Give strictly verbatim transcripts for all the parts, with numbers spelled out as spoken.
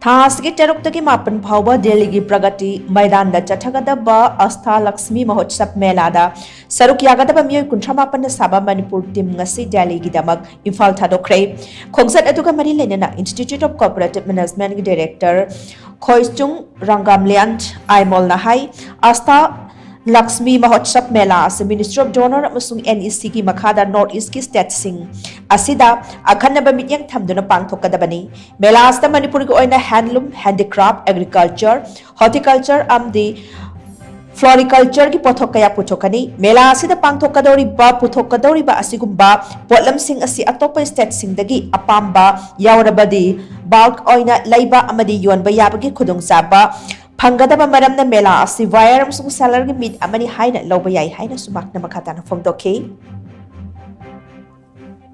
ꯊꯥ ꯑꯁꯤꯒꯤ ꯇꯔꯨꯛꯇꯒꯤ ꯃꯥꯄꯟ ꯐꯥꯎꯕ ꯗꯦꯜꯂꯤꯒꯤ ꯄ꯭ꯔꯒꯇꯤ ꯃꯩꯗꯥꯟꯗ ꯆꯠꯊꯒꯗꯕ ꯑꯁꯊꯥ ꯂꯛꯁꯃꯤ ꯃꯍꯣꯠꯁꯕ ꯃꯦꯂꯥꯗ ꯁꯔꯨꯛ ꯌꯥꯒꯗꯕ ꯃꯤꯑꯣꯏ ꯀꯨꯟꯊ꯭ꯔꯥ ꯃꯥꯄꯟꯅ ꯁꯥꯕ ꯃꯅꯤꯄꯨꯔ ꯇꯤꯝ ꯉꯁꯤ ꯗꯦꯜꯂꯤꯒꯤꯗꯃꯛ ꯏꯝꯐꯥꯜ ꯊꯥꯗꯣꯛꯈ꯭ꯔꯦ꯫ ꯈꯣꯡꯆꯠ ꯑꯗꯨꯒ ꯃꯔꯤ ꯂꯩꯅꯅ Institute of Cooperative Management ꯒꯤ director ꯈꯣꯏꯆꯨꯡ ꯔꯪꯒꯥꯝꯂꯤꯌꯥꯟ ꯑꯥꯏꯃꯣꯜꯅ ꯍꯥꯏ, ꯑꯁꯊꯥ ꯂꯛꯁꯃꯤ ꯃꯍꯣꯠꯁꯕ ꯃꯦꯂꯥ ꯑꯁꯤ Ministry of DoNER ꯑꯃꯁꯨꯡ NEC ꯒꯤ ꯃꯈꯥꯗ North East ꯀꯤ state ꯁꯤꯡ ꯑꯁꯤꯗ ꯑꯈꯟꯅꯕ ꯃꯤꯠꯌꯦꯡ ꯊꯝꯗꯨꯅ ꯄꯥꯡꯊꯣꯛꯀꯗꯕꯅꯤ꯫ ꯃꯦꯂꯥ ꯑꯁꯤꯗ ꯃꯅꯤꯄꯨꯔꯒꯤ ꯑꯣꯏꯅ handloom, handicraft, agriculture, horticulture ꯑꯃꯗꯤ floriculture ꯒꯤ ꯄꯣꯠꯊꯣꯛ ꯀꯌꯥ ꯄꯨꯊꯣꯛꯀꯅꯤ꯫ ꯃꯦꯂꯥ ꯑꯁꯤꯗ ꯄꯥꯡꯊꯣꯛꯀꯗꯧꯔꯤꯕ, ꯄꯨꯊꯣꯛꯀꯗꯧꯔꯤꯕ ꯑꯁꯤꯒꯨꯝꯕ ꯄꯣꯠꯂꯝꯁꯤꯡ ꯑꯁꯤ ꯑꯇꯣꯞꯄ state ꯁꯤꯡꯗꯒꯤ ꯑꯄꯥꯝꯕ ꯌꯥꯎꯔꯕꯗꯤ bulk ꯑꯣꯏꯅ ꯂꯩꯕ ꯑꯃꯗꯤ ꯌꯣꯟꯕ ꯌꯥꯕꯒꯤ ꯈꯨꯗꯣꯡꯆꯥꯕ ꯐꯪꯒꯗꯕ ꯃꯔꯝꯅ ꯃꯦꯂꯥ ꯑꯁꯤ buyer ꯑꯃꯁꯨꯡ seller ꯒꯤ meet ꯑꯃꯅꯤ ꯍꯥꯏꯅ ꯂꯧꯕ ꯌꯥꯏ ꯍꯥꯏꯅꯁꯨ ꯃꯍꯥꯛꯅ ꯃꯈꯥ ꯇꯥꯅ ꯐꯣꯡꯗꯣꯛꯈꯤ꯫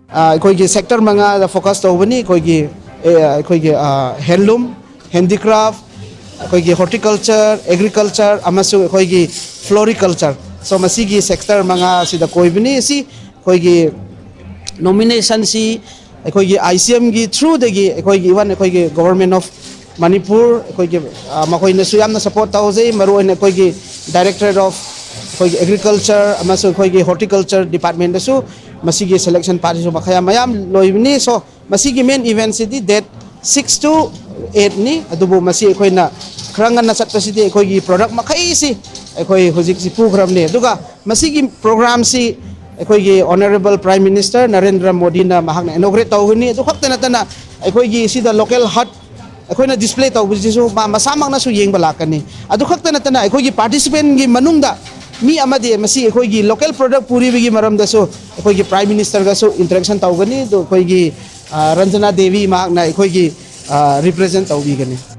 ꯑ, ꯑꯩꯈꯣꯏꯒꯤ sector ꯃꯉꯥꯗ focus ꯇꯧꯕꯅꯤ꯫ ꯑꯩꯈꯣꯏꯒꯤ ꯑꯦ, ꯑꯩꯈꯣꯏꯒꯤ ꯑ, handloom, handicraft, ꯑꯩꯈꯣꯏꯒꯤ horticulture, agriculture ꯑꯃꯁꯨꯡ ꯑꯩꯈꯣꯏꯒꯤ floriculture꯫ So ꯃꯁꯤꯒꯤ sector ꯃꯉꯥ ꯑꯁꯤꯗ ꯀꯣꯏꯕꯅꯤ꯫ ꯑꯁꯤ ꯑꯩꯈꯣꯏꯒꯤ nomination ꯁꯤ ꯑꯩꯈꯣꯏꯒꯤ ICM ꯒꯤ through ꯗꯒꯤ ꯑꯩꯈꯣꯏꯒꯤ even ꯑꯩꯈꯣꯏꯒꯤ Government of Manipur ꯑꯩꯈꯣꯏꯒꯤ ꯑ, ꯃꯈꯣꯏꯅꯁꯨ ꯌꯥꯝꯅ support ꯇꯧꯖꯩ꯫ ꯃꯔꯨꯑꯣꯏꯅ ꯑꯩꯈꯣꯏꯒꯤ Directorate of ꯑꯩꯈꯣꯏꯒꯤ Agriculture ꯑꯃꯁꯨꯡ ꯑꯩꯈꯣꯏꯒꯤ Horticulture Department ꯇꯁꯨ ꯃꯁꯤꯒꯤ selection party ꯁꯨ ꯃꯈꯥ ꯃꯌꯥꯝ ꯂꯣꯏꯕꯅꯤ꯫ So ꯃꯁꯤꯒꯤ main event CD date six to eight ꯅꯤ꯫ ꯑꯗꯨꯕꯨ ꯃꯁꯤ ꯑꯩꯈꯣꯏꯅ ꯈꯔ ꯉꯟꯅ ꯆꯠꯄꯁꯤꯗꯤ ꯑꯩꯈꯣꯏꯒꯤ product ꯃꯈꯩꯁꯤ ꯑꯩꯈꯣꯏ ꯍꯧꯖꯤꯛꯁꯤ ꯄꯨꯈ꯭ꯔꯕꯅꯤ꯫ ꯑꯗꯨꯒ ꯃꯁꯤꯒꯤ program ꯁꯤ ꯑꯩꯈꯣꯏꯒꯤ Honourable Prime Minister ꯅꯔꯦꯟꯗ꯭ꯔ ꯃꯣꯗꯤꯅ ꯃꯍꯥꯛꯅ inaugurate ꯇꯧꯒꯅꯤ꯫ ꯑꯗꯨ ꯈꯛꯇ ꯅꯠꯇꯅ ꯑꯩꯈꯣꯏꯒꯤ ꯁꯤꯗ local hut ꯑꯩꯈꯣꯏꯅ display ꯇꯧꯕꯁꯤꯁꯨ ꯃꯥ ꯃꯁꯥꯃꯛꯅꯁꯨ ꯌꯦꯡꯕ ꯂꯥꯛꯀꯅꯤ꯫ ꯑꯗꯨ ꯈꯛꯇ ꯅꯠꯇꯅ ꯑꯩꯈꯣꯏꯒꯤ participant ꯒꯤ ꯃꯅꯨꯡꯗ ꯃꯤ ꯑꯃꯗꯤ ꯃꯁꯤ ꯑꯩꯈꯣꯏꯒꯤ local product ꯄꯨꯔꯤꯕꯒꯤ ꯃꯔꯝꯗꯁꯨ ꯑꯩꯈꯣꯏꯒꯤ Prime Minister ꯒꯁꯨ interaction ꯇꯧꯒꯅꯤ꯫ ꯑꯗꯨ ꯑꯩꯈꯣꯏꯒꯤ ꯑ, ꯔꯟꯖꯅꯥ ꯗꯦꯕꯤ ꯃꯍꯥꯛꯅ ꯑꯩꯈꯣꯏꯒꯤ ꯑ, represent ꯇꯧꯕꯤꯒꯅꯤ꯫